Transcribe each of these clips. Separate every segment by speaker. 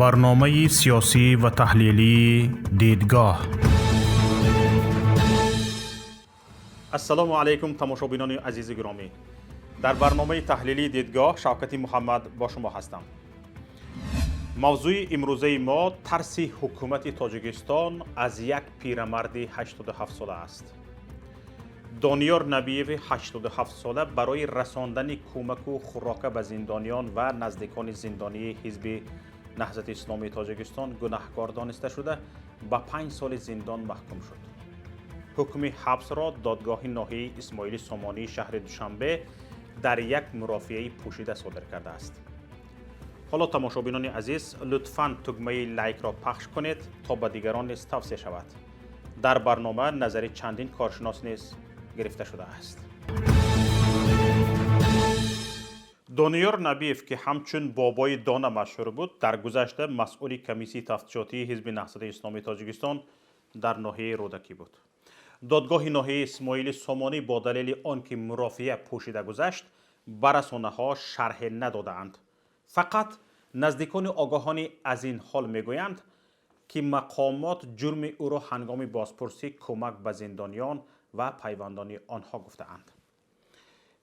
Speaker 1: Барномаи сиёсӣ ва таҳлилии «Дидгоҳ».
Speaker 2: Ассалому алайкум, тамошобинони азизи гиромӣ. Дар барномаи таҳлилии «Дидгоҳ» Шавкати Муҳаммад бо шумо ҳастам. Мавзӯи имрӯзаи мо тарси ҳукумати Тоҷикистон аз як пирамарди 87-сола аст. Дониёр Набиеви 87-сола барои расондани кӯмаку хӯрока ба зиндониён ва наздикони зиндонии Ҳизби Наҳзати Исломии Тоҷикистон гунаҳкор дониста шуда, ба 5 соли зиндон маҳкум шуд. Ҳукми ҳабсро додгоҳи ноҳияи Исмоили Сомонии шаҳри Душанбе дар як мурофиаи пӯшида содир кардааст. Ҳоло, тамошобинони азиз, лутфан тугмаи лайкро пахш кунед, то ба дигарон низ тавсия шавад. Дар барнома назари чандин коршинос низ гирифта шудааст. Дониёр Набиев, ки ҳамчун Бобои Дона машҳур буд, дар гузашта масъули комиссияи тафтишотии Ҳизби Наҳзати Исломии Тоҷикистон дар ноҳияи Рӯдакӣ буд. Додгоҳи ноҳияи Исмоили Сомонӣ бо далели он ки мурофиа пӯшида гузашт, ба расонаҳо шарҳе надодаанд. Фақат наздикони огоҳони аз ин ҳол мегӯянд, ки мақомот ҷурми ӯро ҳангоми бозпурсӣ кӯмак ба зиндониён ва пайвандони онҳо гуфтаанд.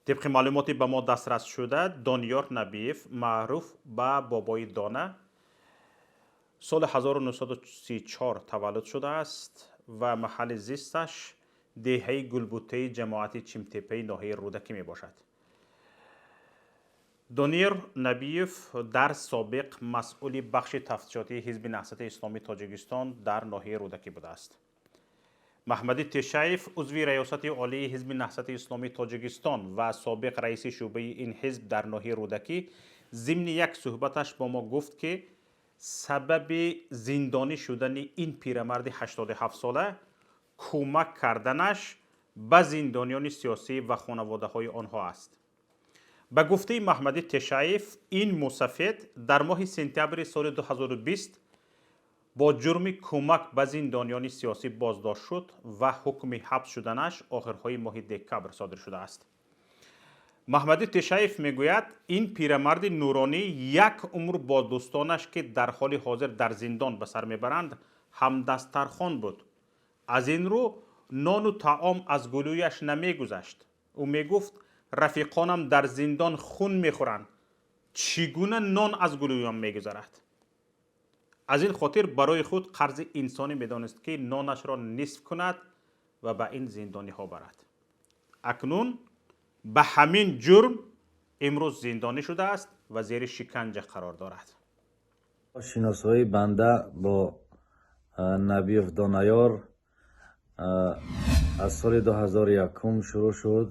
Speaker 2: Тибқи маълумоти ба мо дастрас шуда, Дониёр Набиев, маъруф ба Бобои Дона, соли 1934 таваллуд шудааст ва маҳалли зисташ деҳаи Гулбутаи ҷамоати Чимтепаи ноҳияи Рӯдакӣ мебошад. Дониёр Набиев дар собиқ масъули бахши тафтишотии Ҳизби Наҳзати Исломии Тоҷикистон дар ноҳияи Рӯдакӣ будааст. Маҳмадӣ Тешаев, узви Раёсати Олии Ҳизби Наҳзати Исломии Тоҷикистон ва собиқ раиси шӯъбаи ин ҳизб дар ноҳияи Рӯдакӣ, зимни як суҳбаташ бо мо гуфт, ки сабаби зиндонӣ шудани ин пирамарди 87-сола кӯмак карданаш ба зиндониёни сиёсӣ ва хонаводаҳои онҳо аст. Ба гуфтаи Маҳмадӣ Тешаев, ин мусафед дар моҳи сентябри соли 2020 бо ҷурми кӯмак ба зиндониёни сиёсӣ боздошт шуд ва ҳукми ҳабс шуданаш охирҳои моҳи декабр содир шудааст. Маҳмадӣ Тешаев мегӯяд, ин пирамарди нуронӣ як умр бо дӯстонаш, ки дар ҳоли ҳозир дар зиндон ба сар мебаранд, ҳамдастархон буд. Аз ин рӯ нону таом аз гулӯяш намегузашт. Ӯ мегуфт: «Рафиқонам дар зиндон хун мехӯранд, чӣ гуна нон аз гулӯям мегузарад?» Аз ин хотир барои худ қарзи инсонӣ медонист, ки нонашро нисф кунад ва ба ин зиндониҳо барад. Акнун ба ҳамин ҷурм имрӯз зиндонӣ шудааст ва зери шиканҷа қарор дорад.
Speaker 3: Шиносоии банда бо Набиев Донаёр аз соли 2001 шурӯъ шуд,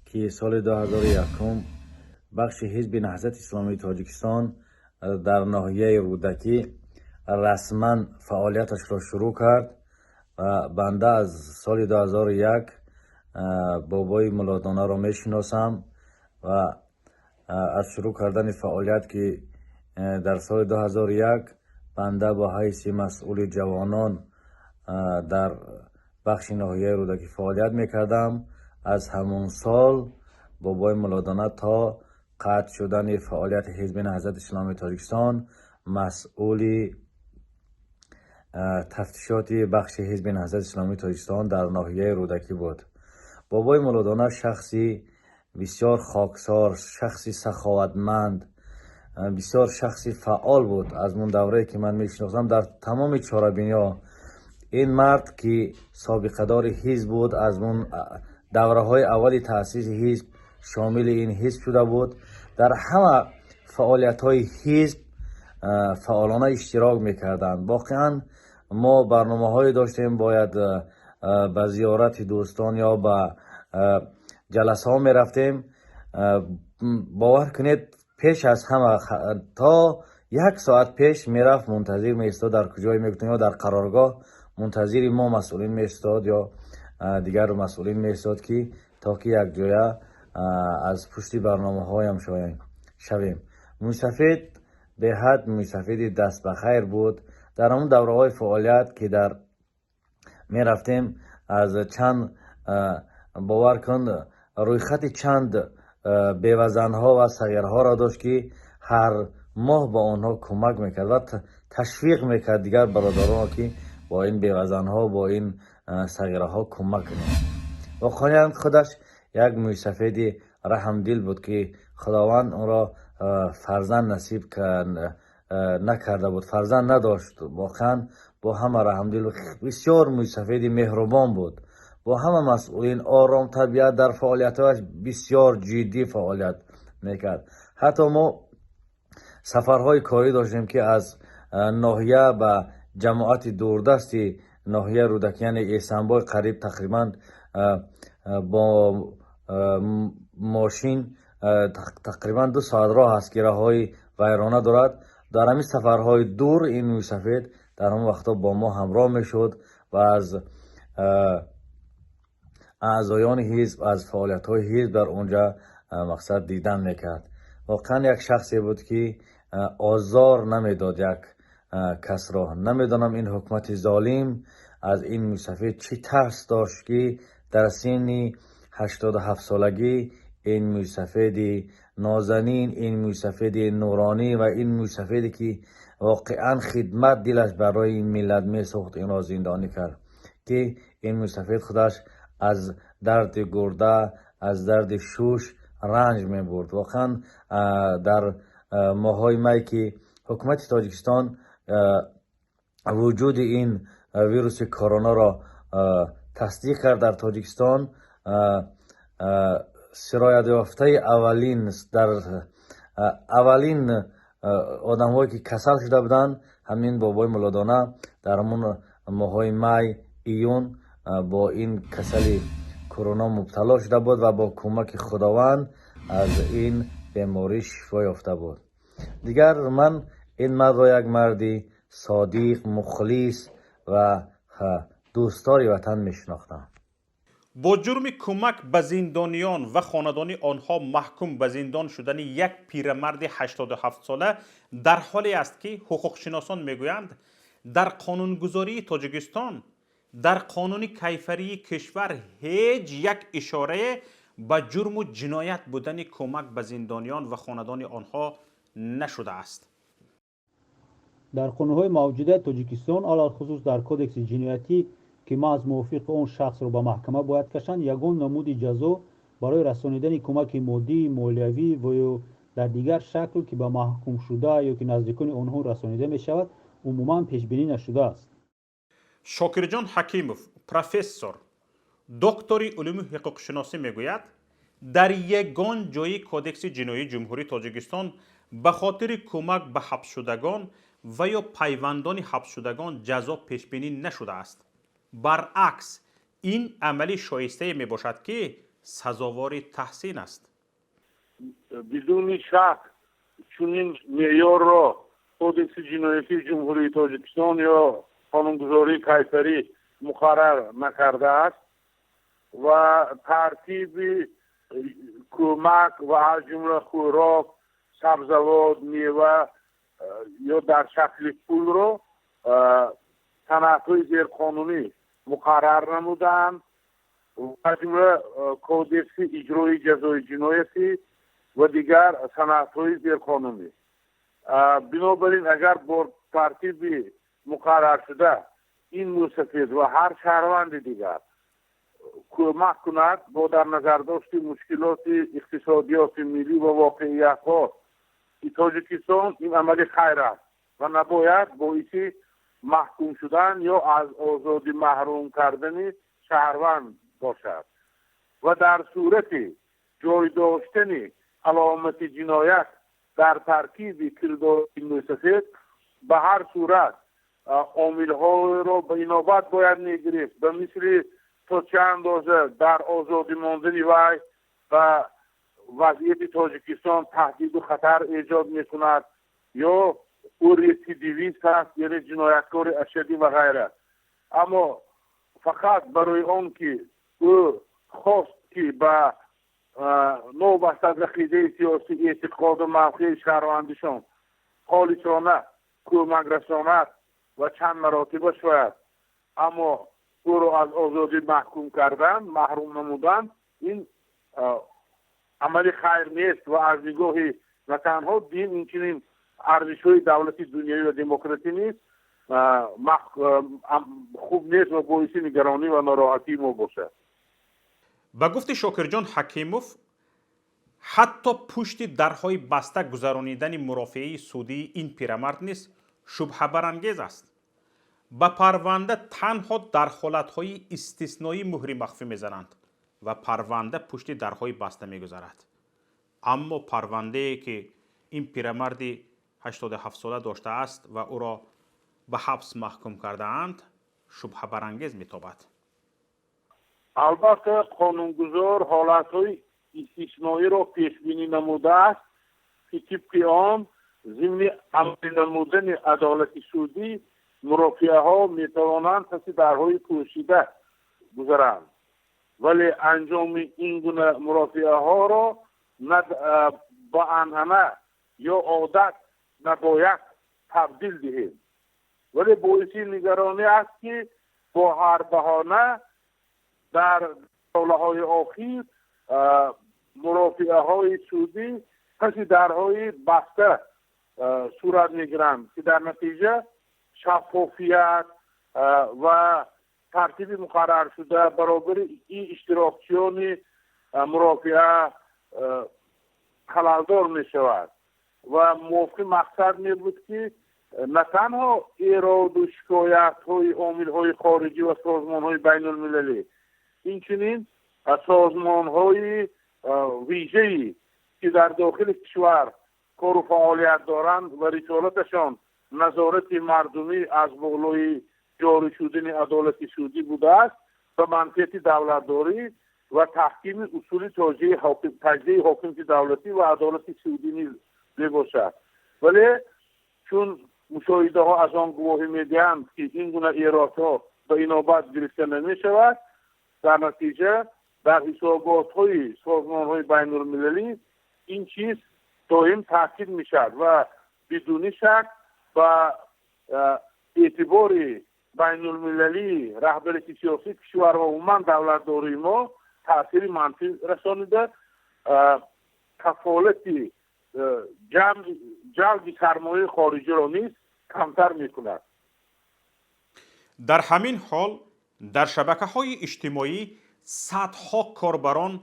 Speaker 3: ки соли 2001 бахши Ҳизби Наҳзати Исломии Тоҷикистон дар ноҳияи Рӯдакӣ расман фаъолияташро шурӯъ кард ва банда аз соли 2001 Бобои Муллодонаро мешиносам ва аз шурӯъ кардани фаъолият, ки дар соли 2001 банда бо ҳайси масъули ҷавонон дар бахши ноҳияи Рӯдакӣ фаъолият мекардам, аз ҳамон сол Бобои Муллодона то қатъ шудани фаъолияти Ҳизби Наҳзати Исломии Тоҷикистон масъули тафтишоти бахши Ҳизби Наҳзати Исломии Тоҷикистон дар ноҳияи Рӯдакӣ буд. Бобои Муллодона шахси бисёр хоксор, шахси саховатманд, бисёр шахси фаъол буд. Аз он даврае ки ман мешиносам, дар тамоми чорабиниҳо ин мард, ки собиқадори ҳизб буд, аз он давраҳои аввали таъсиси ҳизб шомили ин ҳизб шуда буд, дар ҳама фаъолиятҳои ҳизб фаъолона иштирок мекарданд. Воқеан, мо барномаҳое доштем, бояд ба зиёрати дӯстон ё ба ҷаласаҳо мерафтем. Бовар кунед, пеш аз ҳама то як соат пеш мерафт, мунтазир меистод, дар куҷое мегуфтем, ё дар қароргоҳ мунтазири мо масъулин меистод ё дигар масъулин меистод, ки то ки якҷоя аз пушти барномаҳоям шавем. Мӯйсафед беҳад мӯйсафеди дастбахайр буд. Дар ҳамон давраҳои фаъолият, ки дар мерафтем, аз чанд, бовар кун, рӯйхати чанд бевазанҳо ва сағирҳоро дошт, ки ҳар Моҳ ба онҳо кӯмак мекард ва ташвиқ мекард дигар бародаронро, ки бо ин бевазанҳо, бо ин сағираҳо кӯмак кунем. Воқеан, худаш як мӯйсафеди раҳмдил буд, ки Худованд онро фарзанд насиб накарда буд, фарзанд надошт. Воқеан, бо ҳама раҳмдил, бисёр мӯйсафеди меҳрубон буд, бо ҳама масъулин ором табиат, дар фаъолиятҳояш бисёр ҷиддӣ фаъолият мекард. Ҳатто мо сафарҳои корӣ доштем, ки аз ноҳия ба ҷамоати дурдасти ноҳияи Рӯдакӣ, яъне Эсанбой, қариб тақрибан бо мошин тақрибан 2 соат роҳ аст, ки роҳҳои вайрона дорад. Дар ҳамин сафарҳои дур ин мӯйсафед дар ҳамон вақтҳо бо мо ҳамроҳ мешуд ва аз аъзоёни ҳизб, аз фаъолиятҳои ҳизб дар онҷа мақсад дидан мекард. Воқеан, як шахсе буд, ки озор намедод як касро. Намедонам, ин ҳукумати золим аз ин мӯйсафед чӣ тарс дошт, ки дар синни 87-солагӣ ин мӯйсафеди нозанин, ин мӯйсафеди нуронӣ ва ин мӯйсафеде, ки воқеан хидмат дилаш барои ин миллат месӯхт, инро зиндонӣ кард, ки ин мӯйсафед худаш аз дарди гурда, аз дарди шуш ранҷ мебурд. Воқеан, дар моҳҳои май, ки ҳукумати Тоҷикистон вуҷуди ин вируси коронаро тасдиқ кард, дар Тоҷикистон сироятёфтаи аввалин, дар аввалин одамҳое, ки касал шуда буданд, ҳамин бобои Муллодона дар ҳамон моҳҳои май, июн бо ин касали корона мубтало шуда буд ва бо кӯмаки Худованд аз ин беморӣ шифо ёфта буд. Дигар ман ин мардро як марди содиқ, мухлис ва дӯстдори ватан мешинохтам.
Speaker 2: Бо ҷурми кӯмак ба зиндониён ва хонадони онҳо маҳкум ба зиндон шудани як пирамарди 87-сола дар ҳоле аст, ки ҳуқуқшиносон мегӯянд, дар қонунгузории Тоҷикистон, дар қонуни кайфарии кишвар ҳеҷ як ишорае ба ҷурму ҷиноят будани кӯмак ба зиндониён ва хонадони онҳо нашудааст.
Speaker 4: Дар қонунҳои мавҷудаи Тоҷикистон, алалхусус дар Кодекси ҷиноятӣ, ки маҳз мувофиқи он шахсро ба маҳкама бояд кашанд, ягон намуди ҷазо барои расонидани кӯмаки моддӣ, молиявӣ ва ё дар дигар шакл, ки ба маҳкумшуда ё ки наздикони онҳо расонида мешавад, умуман пешбинӣ нашудааст.
Speaker 2: Шокирҷон Ҳакимов, профессор, доктори улуми ҳуқуқшиносӣ, мегӯяд, дар ягон ҷои Кодекси ҷиноии Ҷумҳурии Тоҷикистон ба хотири кӯмак ба ҳабсшудагон ва ё пайвандони ҳабсшудагон ҷазо пешбинӣ нашудааст. Баръакс, ин амали шоистае мебошад, ки сазовори таҳсин аст.
Speaker 5: Бидуни шак, чунин меъёрро Кодекси ҷиноятии Ҷумҳурии Тоҷикистон ё қонунгузории кайфарӣ муқаррар накардааст ва тартиби кӯмак ва аз ҷумла хӯрок, сабзавот, мева ё дар шакли пулро санадҳои зерқонунӣ муқаррар намудаанд, аз ҷумла Кодекси иҷрои ҷазои ҷиноятӣ ва дигар санадҳои зерқонунӣ. Бинобар ин, агар бо тартиби муқарраршуда ин мӯйсафед ва ҳар шаҳрванди дигар кӯмак кунад, бо дар назардошти мушкилоти иқтисодиёти миллӣ ва воқеиятҳо Тоҷикистон, ин амали хайр аст ва набояд боиси маҳкум шудан ё аз озодӣ маҳрум кардани шаҳрванд бошад ва дар сурати ҷой доштани аломати ҷиноят дар таркиби кирдори мӯйсафед, ба ҳар сурат омилҳоро ба инобат бояд мегирифт, ба мисли то чӣ андоза дар озодӣ мондани вай ба вазъияти Тоҷикистон таҳдиду хатар эҷод мекунад ё ӯ рецидивист аст, яъне ҷинояткори ашаддӣ ва ғайра. Аммо фақат барои он ки ӯ хост, ки ба новобаста аз ақидаи сиёсӣ, эътиқоду мавқеи шаҳрвандишон холисона кӯмак расонад ва чанд маротиба шояд, аммо ӯро аз озодӣ маҳкум кардан, маҳрум намудан, ин амали хайр нест ва аз нигоҳи на танҳо дин, инчунин Арзишҳои давлати дунявӣ ва демократӣ низ хуб нест ва боиси нигаронӣ ва нороҳатии мо бошад.
Speaker 2: Ба гуфти Шокирҷон Ҳакимов, ҳатто пушти дарҳои баста гузаронидани мурофиаи судии ин пирамард низ шубҳабарангез аст. Ба парванда танҳо дар ҳолатҳои истисноӣ муҳри махфӣ мезананд ва парванда пушти дарҳои баста мегузарад. Аммо парвандае, ки ин пирамарди 87сола доштааст ва ӯро ба ҳабс маҳкум кардаанд, шубҳабарангез метобад.
Speaker 5: Албатта, қонунгузор ҳолатҳои истисноиро пешбинӣ намудааст, ки тибқи он зимни амалӣ намудани адолати судӣ мурофиаҳо метавонанд паси дарҳои пӯшида гузаранд, вале анҷоми ин гуна мурофиаҳоро ба анъана ё одат набояд табдил диҳем. Вале боиси нигаронӣ аст, ки бо ҳар баҳона дар солаҳои охир мурофиаҳои судӣ паси дарҳои баста сурат мегиранд, ки дар натиҷа шаффофият ва тартиби муқарраршуда баробари ин иштирокчиёни мурофиа халалдор мешавад. Ва мувофиқи мақсад мебуд, ки на танҳо эроду шикоятҳои омилҳои хориҷӣ ва созмонҳои байнулмилалӣ, инчунин созмонҳои вижае, ки дар дохили кишвар кору фаъолият доранд ва рисолаташон назорати мардумӣ аз болои ҷорӣ шудани адолати судӣ будааст, ба манфиати давлатдорӣ ва таҳкими усули таҷзияи ҳокимияти давлатӣ ва адолати судӣ низ мебошад. Вале чун мушоҳидаҳо аз он гувоҳӣ медиҳанд, ки ин гуна эродҳо ба инобат гирифта намешавад, дар натиҷа дар ҳисоботҳои созмонҳои байнулмилалӣ ин чиз доим таъкид мешавад ва бидуни шак ба эътибори байнулмилалии раҳбарияти сиёсии кишвар ва умуман давлатдории мо таъсири манфӣ расонида, кафолати ҷалби сармояи хориҷиро низ камтар мекунад.
Speaker 2: Дар ҳамин ҳол дар шабакаҳои иҷтимоӣ садҳо корбарон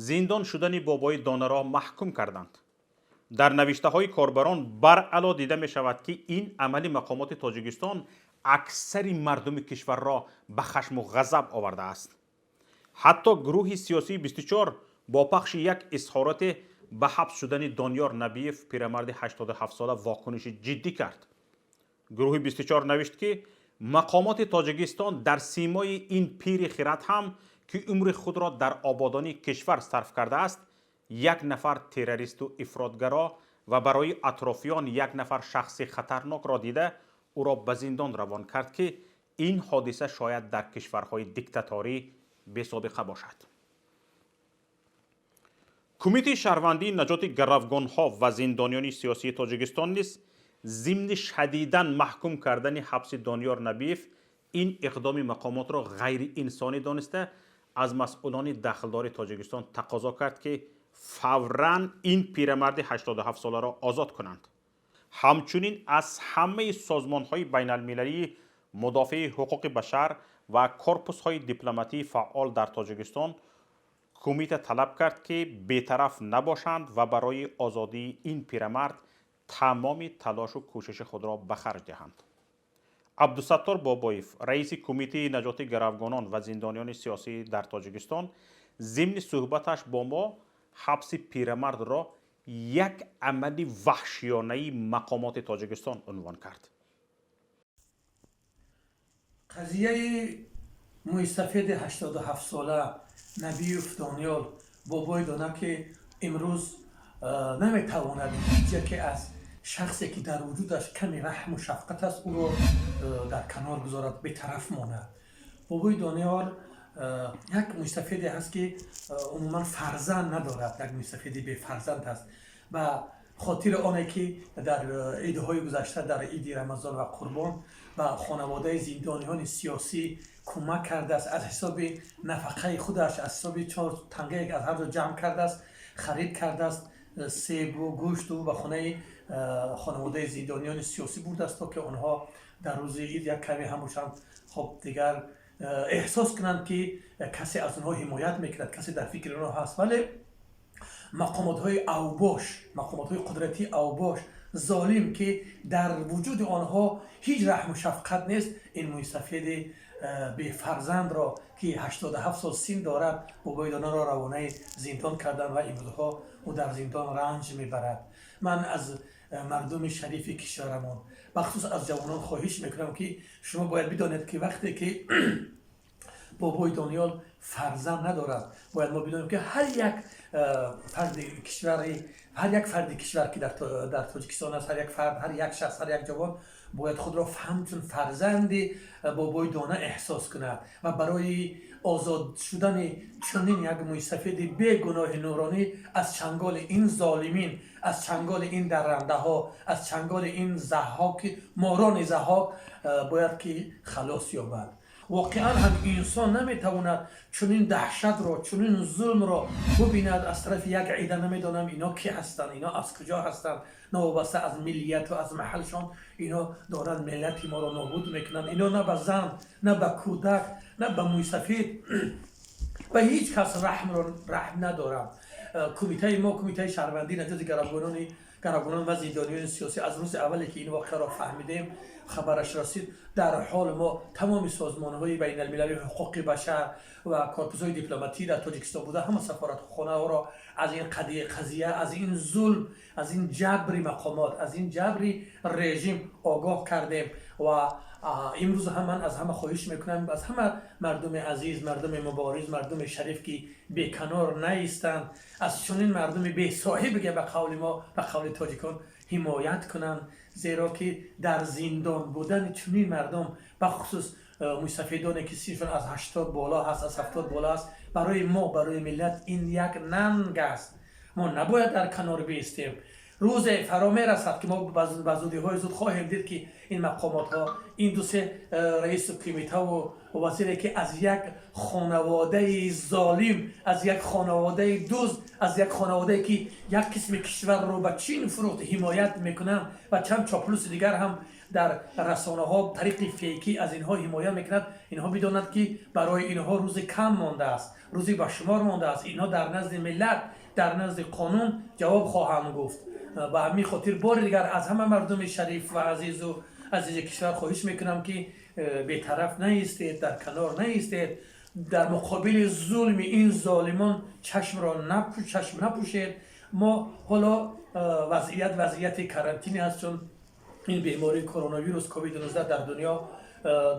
Speaker 2: зиндон шудани Бобои Донаро маҳкум карданд. Дар навиштаҳои корбарон баръало дида мешавад, ки ин амали мақомоти Тоҷикистон аксари мардуми кишварро ба хашму ғазаб овардааст. Ҳатто гурӯҳи сиёсии 24 бо пахши як изҳороте ба ҳабс шудани Дониёр Набиев, пирамарди 87сола, вокуниши ҷиддӣ кард. Гурӯҳи 24 навишт, ки мақомоти Тоҷикистон дар симои ин пири хирад ҳам, ки умри худро дар ободонии кишвар сарф кардааст, як нафар террористу ифротгаро ва барои атрофиён як нафар шахси хатарнокро дида, ӯро ба зиндон равон кард, ки ин ҳодиса шояд дар кишварҳои диктаторӣ бесобиқа бошад. Кумитаи шаҳрвандии наҷоти гаравгонҳо ва зиндониёни сиёсии Тоҷикистон низ зимни шадидан маҳкум кардани ҳабси Дониёр Набиев ин иқдоми мақомотро ғайриинсонӣ дониста, аз масъулони дахлдори Тоҷикистон тақозо кард, ки фавран ин пирамарди 87соларо озод кунанд. Ҳамчунин аз ҳамаи созмонҳои байналмилалии мудофиаи ҳуқуқи башар ва корпусҳои дипломатии фаъол дар Тоҷикистон кумита талаб кард, ки бетараф набошанд ва барои озодии ин пирамард тамоми талошу кӯшиши худро ба харҷ диҳанд. Абдусаттор Бобоев, раиси Кумитаи наҷоти гаравгонон ва зиндониёни сиёсӣ дар Тоҷикистон, зимни суҳбаташ бо мо ҳабси пирамардро як амали ваҳшиёнаи мақомоти Тоҷикистон унвон кард.
Speaker 6: Қазияи мӯйсафеди 87сола Набиев Дониёл, Бобои Дона, ки имрӯз наметавонад ҳеҷ яке аз шахсе, ки дар вуҷудаш каме раҳму шафқат аст, ӯро дар канор гузорад, бетараф монад. Бобои Дониёл як мӯйсафеде ҳаст, ки умуман фарзанд надорад, як мӯйсафеди бефарзанд аст. Ба хотири оне ки дар идҳои гузашта, дар иди Рамазон ва Қурбон, ба хонаводаи зиндониёни сиёсӣ кӯмак кардааст, аз ҳисоби нафақаи худаш, аз ҳисоби чор тангае, аз ҳар ҷо ҷамъ кардааст, харид кардааст. себу гӯшту ба хонаи хонаводаи зиндониёни сиёсӣ бурдааст, то ки онҳо дар рӯзи ид як каме ҳам бошанд, хоб, дигар эҳсос кунанд, ки касе аз онҳо ҳимоят мекунад, касе дар фикри онҳо ҳаст. Вале мақомотҳои авбош, мақомотҳои қудратии авбош, золим, ки дар вуҷуди онҳо ҳеҷ раҳму шафқат нест, ин мӯйсафеди бефарзандро, ки 87 сол син дорад, Бобои Донаро равонаи зиндон карданд ва имрӯзҳо ӯ дар зиндон ранҷ мебарад. Ман аз мардуми шарифи кишварамон, бахусус аз ҷавонон, хоҳиш мекунам, ки шумо бояд бидонед, ки вақте ки Бобои Дониёл фарзанд надорад, бояд мо бидонем, ки ҳар як фарди кишвари, ҳар як фарди кишвар, ки дар Тоҷикистон аст, ҳар як фард, ҳар як шахс, ҳар як ҷавон бояд худро ҳамчун фарзанди Бобои Дона эҳсос кунад ва барои озод шудани чунин як мӯйсафеди бегуноҳи нуронӣ аз чанголи ин золимин, аз чанголи ин даррандаҳо, аз чанголи ин Заҳҳоки, морони Заҳҳок бояд ки халос ёбад. Воқеан ҳам инсон наметавонад чунин даҳшатро, чунин зулмро бубинад аз тарафи як ида. Намедонам, ино ки ҳастанд, ино аз куҷо ҳастанд. Новобаста аз миллияту аз маҳалшон, ино доранд миллати моро нобуд мекунанд. Ино на ба зан, на ба кӯдак, на ба мӯйсафед, ба ҳеҷ кас раҳм надоранд. Кумитаи мо, Кумитаи шаҳрвандӣ наҷоти гаравгонон ва зиндониёни сиёсӣ, аз рӯзи аввале ки ин воқеаро фаҳмидем, хабараш расид, дар ҳол мо тамоми созмонҳои байналмилалии ҳуқуқи башар ва корпусҳои дипломатӣ дар Тоҷикистон буда, ҳама сафоратхонаҳоро аз ин қазия, аз ин зулм, аз ин ҷабри мақомот, аз ин ҷабри режим огоҳ кардем. Ва имрӯз ҳам ман аз ҳама хоҳиш мекунам, аз ҳама мардуми азиз, мардуми мубориз, мардуми шариф, ки беканор наистанд, аз чунин мардуми бесоҳиб, ба қавли мо, ба қавли тоҷикон, ҳимоят кунанд, зеро ки дар зиндон будани чунин мардум, бахусус мӯйсафедоне, ки синшон аз 80 боло ҳаст, аз 70 боло аст, барои мо, барои миллат ин як нанг аст. Мо набояд дар канор биистем. Рӯзе фаро мерасад, ки мо ба зудиҳои зуд хоҳем дид, ки ин мақомотҳо, ин дусе раису кумитаву вазире, ки аз як хонаводаи золим, аз як хонаводаи дузд, аз як хонаводае, ки як қисми кишварро ба Чин фурӯхт, ҳимоят мекунанд ва чанд чоплуси дигар ҳам дар расонаҳо тариқи фейкӣ аз инҳо ҳимоят мекунад, инҳо бидонанд, ки барои инҳо рӯзи кам мондааст, рӯзи ба шумор мондааст. Инҳо дар назди миллат, дар назди қонун ҷавоб хоҳанд гуфт. Ба ҳамин хотир бори дигар аз ҳама мардуми шариф ва азизу азизи кишвар хоҳиш мекунам, ки бетараф наистед, дар канор наистед, дар муқобили зулми ин золимон чашм напӯшед. Мо ҳоло вазъият вазъияти карантинӣ аст, чун ин бемории коронавирус ковид-19 дар дунё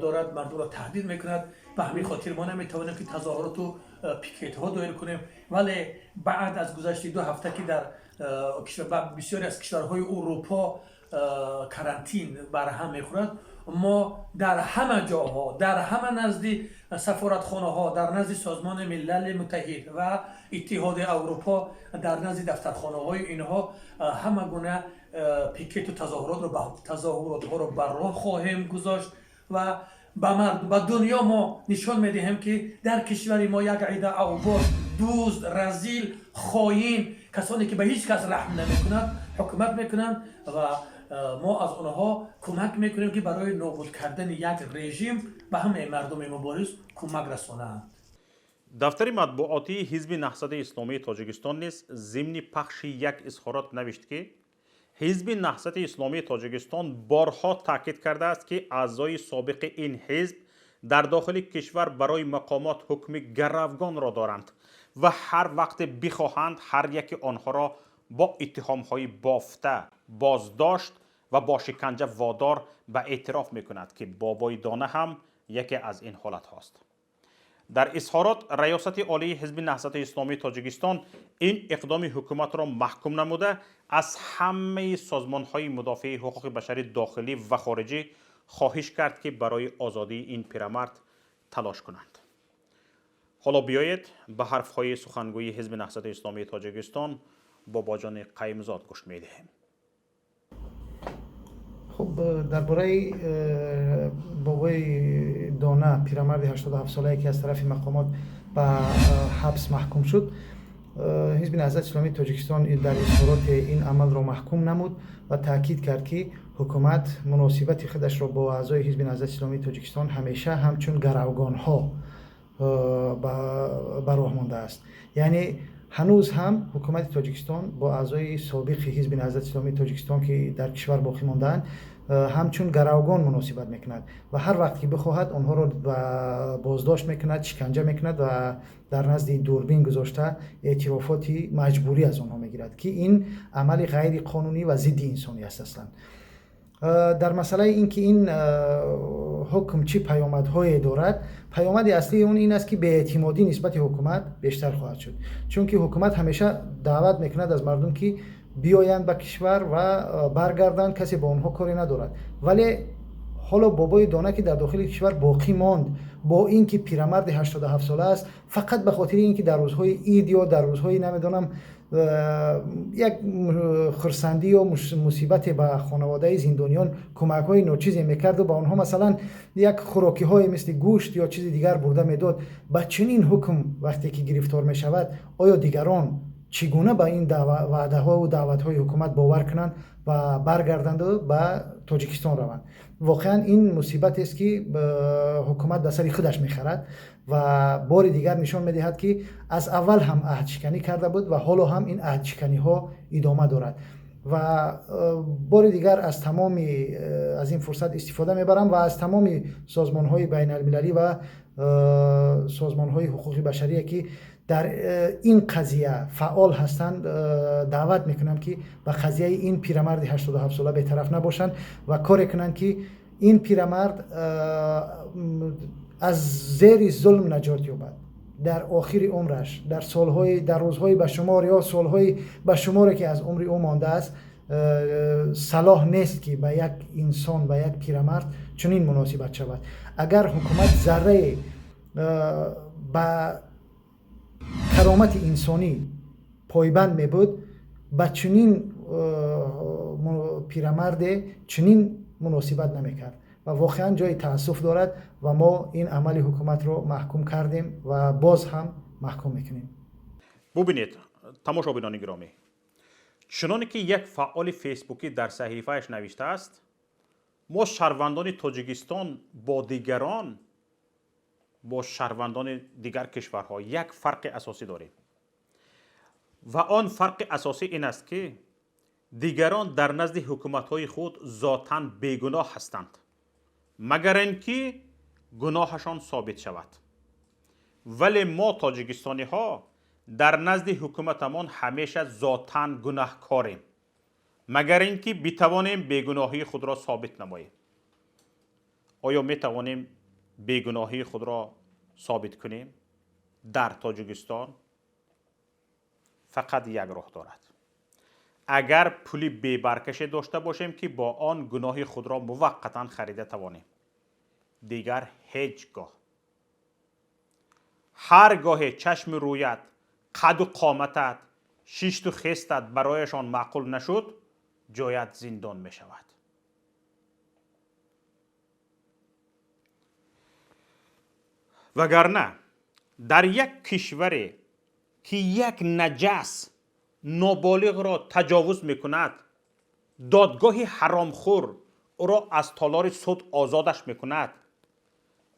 Speaker 6: дорад мардумро таҳдид мекунад. Ба ҳамин хотир мо наметавонем, ки тазоҳуроту пикетҳо доир кунем. Вале баъд аз гузашти 2 ҳафта, ки дар бисёре аз кишварҳои Урупо карантин барҳам мехӯрад, мо дар ҳама ҷоҳо, дар ҳама назди сафоратхонаҳо, дар назди Созмони Милали Муттаҳид ва Иттиҳоди Аврупо, дар назди дафтархонаҳои инҳо ҳама гуна пикету тазоҳуротҳоро ба роҳ хоҳем гузошт ва ба дунё мо нишон медиҳем, ки дар кишвари мо як ида авбош, дузд, разил, хоин, касоне, ки ба ҳеҷ кас раҳм намекунанд, ҳукумат мекунанд ва мо аз онҳо кӯмак мекунем, ки барои нобуд кардани як режим ба ҳамаи мардуми мубориз кӯмак расонанд.
Speaker 2: Дафтари матбуотии Ҳизби Наҳзати Исломии Тоҷикистон низ зимни пахши як изҳорот навишт, ки Ҳизби Наҳзати Исломии Тоҷикистон борҳо таъкид кардааст, ки аъзои собиқи ин ҳизб дар дохили кишвар барои мақомот ҳукми гаравгонро доранд ва ҳар вақте бихоҳанд, ҳар яки онҳоро бо иттиҳомҳои бофта боздошт ва бо шиканҷа водор ба эътироф мекунад, ки Бобои Дона ҳам яке аз ин ҳолатҳост. Дар изҳорот Раёсати Олии Ҳизби Наҳзати Исломии Тоҷикистон ин иқдоми ҳукуматро маҳкум намуда, аз ҳамаи созмонҳои мудофиаи ҳуқуқи башари дохилӣ ва хориҷӣ хоҳиш кард, ки барои озодии ин пирамард талош кунанд. Ҳоло биёед, ба ҳарфҳои сухангӯи Ҳизби Наҳзати Исломии Тоҷикистон Бобоҷони Қаюмзод гӯш медиҳем.
Speaker 7: Хуб, дар бораи Бобои Дона, пирамарди 87-солае, ки аз тарафи мақомот ба ҳабс маҳкум шуд. Ҳизби Наҳзати Исломии Тоҷикистон дар изҳороте ин амалро маҳкум намуд ва таъкид кард, ки ҳукумат муносибати худашро бо аъзои Ҳизби Наҳзати Исломии Тоҷикистон ҳамеша ҳамчун гаравгонҳо ба роҳ мондааст. Яъне ҳанӯз ҳам ҳукумати Тоҷикистон бо аъзои собиқи Ҳизби Наҳзати Исломии Тоҷикистон, ки дар кишвар боқӣ мондаанд, ҳамчун гаравгон муносибат мекунад ва ҳар вақт ки бихоҳад, онҳоро боздошт мекунад, шиканҷа мекунад ва дар назди дурбин гузошта эътирофоти маҷбурӣ аз онҳо мегирад, ки ин амали ғайриқонунӣ ва зидди инсонӣ аст. Аслан дар масъалаи ин ки ин ҳукм чӣ паёмадҳое дорад, паёмади аслии он ин аст, ки беэътимодӣ нисбати ҳукумат бештар хоҳад шуд, чунки ҳукумат ҳамеша даъват мекунад аз мардум, ки биёянд ба кишвар ва баргарданд, касе бо онҳо коре надорад. Вале ҳоло бобои дона, ки дар дохили кишвар боқӣ монд, бо ин ки пирамарди 87сола аст, фақат ба хотири ин ки дар рӯзҳои ид ё дар рӯзҳои, намедонам, як хурсандӣ ё мусибате ба хонаводаи зиндониён кӯмакҳои ночизе мекарду ба онҳо, масалан, як хӯрокиҳое мисли гӯшт ё чизи дигар бурда медод, ба чунин ҳукм вақте ки гирифтор мешавад, оё дигарон чӣ гуна ба ин ваъдаҳову даъватҳои ҳукумат бовар кунанд ва баргарданду ба Тоҷикистон раванд? Воқеан ин мусибатест, ки ҳукумат ба сари худаш мехарад ва бори дигар нишон медиҳад, ки аз аввал ҳам аҳдшиканӣ карда буд ва ҳоло ҳам ин аҳдшиканиҳо идома дорад. Ва бори дигар аз тамоми аз ин фурсат истифода мебарам ва аз тамоми созмонҳои байналмилалӣ ва созмонҳои ҳуқуқи башарие, ки дар ин қазия фаъол ҳастанд, даъват мекунам, ки ба қазияи ин пирамарди 87сола бетараф набошанд ва коре кунанд, ки ин пирамард аз зери зулм наҷот ёбад. Дар охири умраш, дар солҳои, дар рӯзҳои ба шумор ё солҳои ба шуморе, ки аз умри ӯ мондааст, салоҳ нест, ки ба як инсон, ба як пирамард чунин муносибат шавад. Агар ҳукумат заррае ба каромати инсонӣ пойбанд мебуд, ба чунин пирамарде чунин муносибат намекард. Ва воқеан ҷои таассуф дорад ва мо ин амали ҳукуматро маҳкум кардем ва боз ҳам маҳкум мекунем.
Speaker 2: Бубинед, тамошобинони гиромӣ, чуноне ки як фаъоли фейсбукӣ дар саҳифааш навиштааст: мо шаҳрвандони Тоҷикистон бо дигарон, бо шаҳрвандони дигар кишварҳо як фарқи асосӣ дорем ва он фарқи асосӣ ин аст, ки дигарон дар назди ҳукуматҳои худ зотан бегуноҳ ҳастанд, магар ин ки гуноҳашон собит шавад, вале мо тоҷикистониҳо дар назди ҳукуматамон ҳамеша зотан гунаҳкорем, магар ин ки битавонем бегуноҳии худро собит намоем. Оё метавонем бегуноҳии худро собит кунем? Дар Тоҷикистон фақат як роҳ дорад: агар пули бебаркаше дошта бошем, ки бо он гуноҳи худро муваққатан харида тавонем. Дигар ҳеҷ гоҳ. Ҳар гоҳе чашми рӯят, қаду қоматат, шишту хестат барояшон маъқул нашуд, ҷоят зиндон мешавад. Вагарна дар як кишваре, ки як наҷас ноболиғро таҷовуз мекунад, додгоҳи ҳаромхӯр ӯро аз толори суд озодаш мекунад,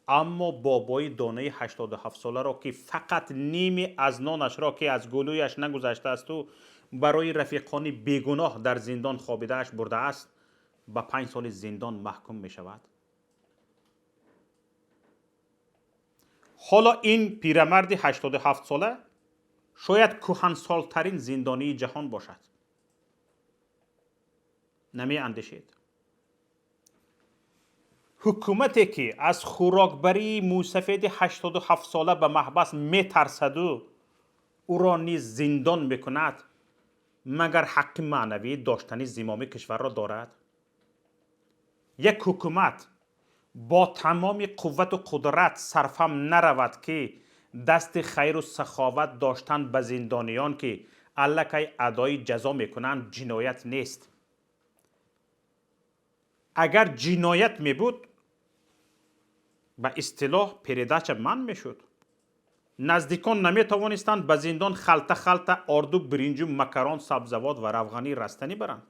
Speaker 2: аммо бобои донаи 87соларо, ки фақат ними аз нонашро, ки аз гулӯяш нагузаштаасту барои рафиқони бегуноҳ дар зиндон хобидааш бурдааст, ба 5 соли зиндон маҳкум мешавад. Ҳоло ин пирамарди 87сола шояд кӯҳансолтарин зиндонии ҷаҳон бошад. Намеандешед, ҳукумате, ки аз хӯрокбарии мӯйсафеди 87сола ба маҳбас метарсаду ӯро низ зиндон мекунад, магар ҳаққи маънавии доштани зимоми кишварро дорад? Як ҳукумат бо тамоми қуввату қудрат сарфам наравад, ки дасти хайру саховат доштан ба зиндониён, ки аллакай адои ҷазо мекунанд, ҷиноят нест. Агар ҷиноят мебуд, ба истилоҳ, передача манъ мешуд. Наздикон наметавонистанд ба зиндон халта халта орду, биринҷу макарон, сабзавот ва равғани растанӣ баранд.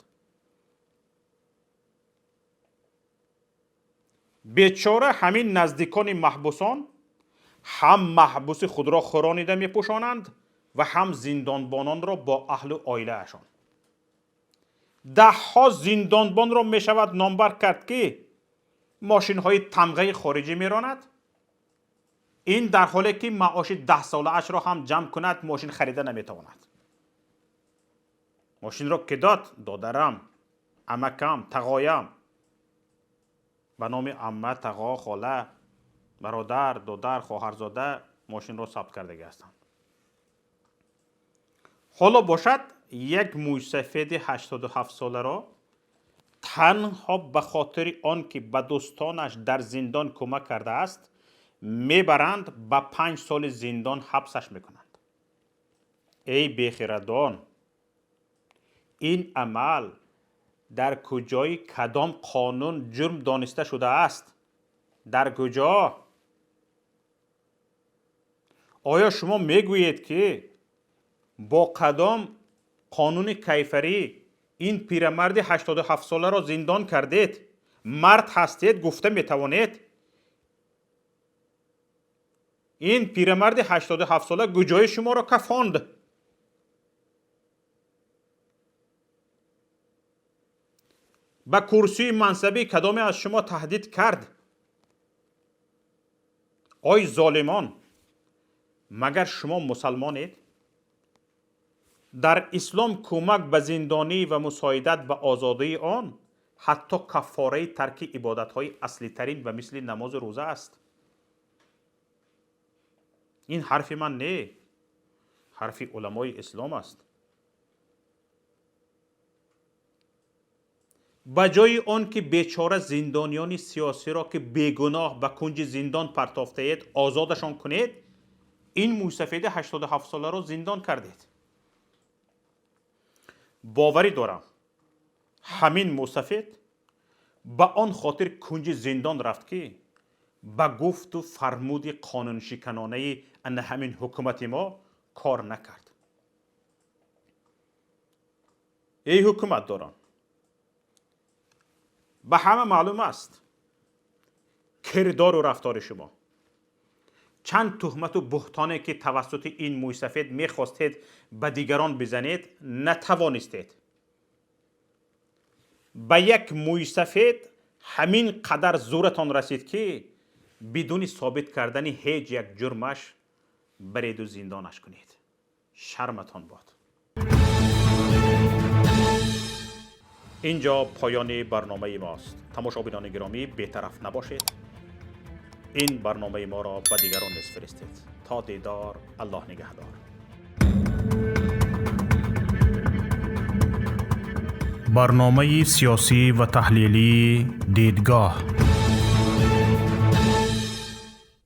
Speaker 2: Бечора ҳамин наздикони маҳбусон ҳам маҳбуси худро хӯронида мепӯшонанд ва ҳам зиндонбононро бо аҳлу оилаашон. Даҳҳо зиндонбонро мешавад номбар кард, ки мошинҳои тамғаи хориҷӣ меронад. Ин дар ҳоле ки маоши 10-солаашро ҳам ҷамъ кунад, мошин харида наметавонад. Мошинро ки дод? Додарам, амакам, тағоям. Ба номи амма, тағо, хола, бародар, додар, хоҳарзода мошинро сабт кардагӣ ҳастанд. Ҳоло бошад, як мӯйсафеди 87-соларо танҳо ба хотири он ки ба дӯстонаш дар зиндон кӯмак кардааст, мебаранд, ба 5 соли зиндон ҳабсаш мекунанд. Эй бехирадон, ин амал дар куҷои кадом қонун ҷурм дониста шудааст? Дар куҷо? Оё шумо мегӯед, ки бо кадом қонуни кайфарӣ ин пирамарди 87-соларо зиндон кардед? Мард ҳастед, гуфта метавонед? Ин пирамарди 87-сола куҷои шуморо кафонд? Ба курсии мансабӣ кадоме аз шумо таҳдид кард? Ой золимон, магар шумо мусалмонед? Дар ислом кӯмак ба зиндонӣ ва мусоидат ба озодии он ҳатто каффораи тарки ибодатҳои аслитарин ба мисли намозу рӯза аст. Ин ҳарфи ман не, ҳарфи уламои ислом аст. Ба ҷои он ки бечора зиндониёни сиёсиро, ки бегуноҳ ба кунҷи зиндон партофтаед, озодашон кунед, ин мӯйсафеди 87-соларо зиндон кардед. Боварӣ дорам, ҳамин мӯйсафед ба он хотир кунҷи зиндон рафт, ки ба гуфту фармуди қонуншиканонаи ана ҳамин ҳукумати мо кор накард. Эй ҳукуматдорон, ба ҳама маълум аст кирдору рафтори шумо. Чанд туҳмату буҳтоне ки тавассути ин мӯйсафед мехостед ба дигарон бизанед, натавонистед. Ба як мӯйсафед ҳамин қадар зӯратон расид, ки бидуни собит кардани ҳеҷ як ҷурмаш бареду зиндонаш кунед. Шарматон бод. Инҷо поёни барномаи мост. Тамошобинони гиромӣ, бетараф набошед. Ин барномаи моро ба дигарон низ фиристед. То дидор, Аллоҳ нигаҳдор.
Speaker 1: Барномаи сиёсӣ ва таҳлилии «Дидгоҳ».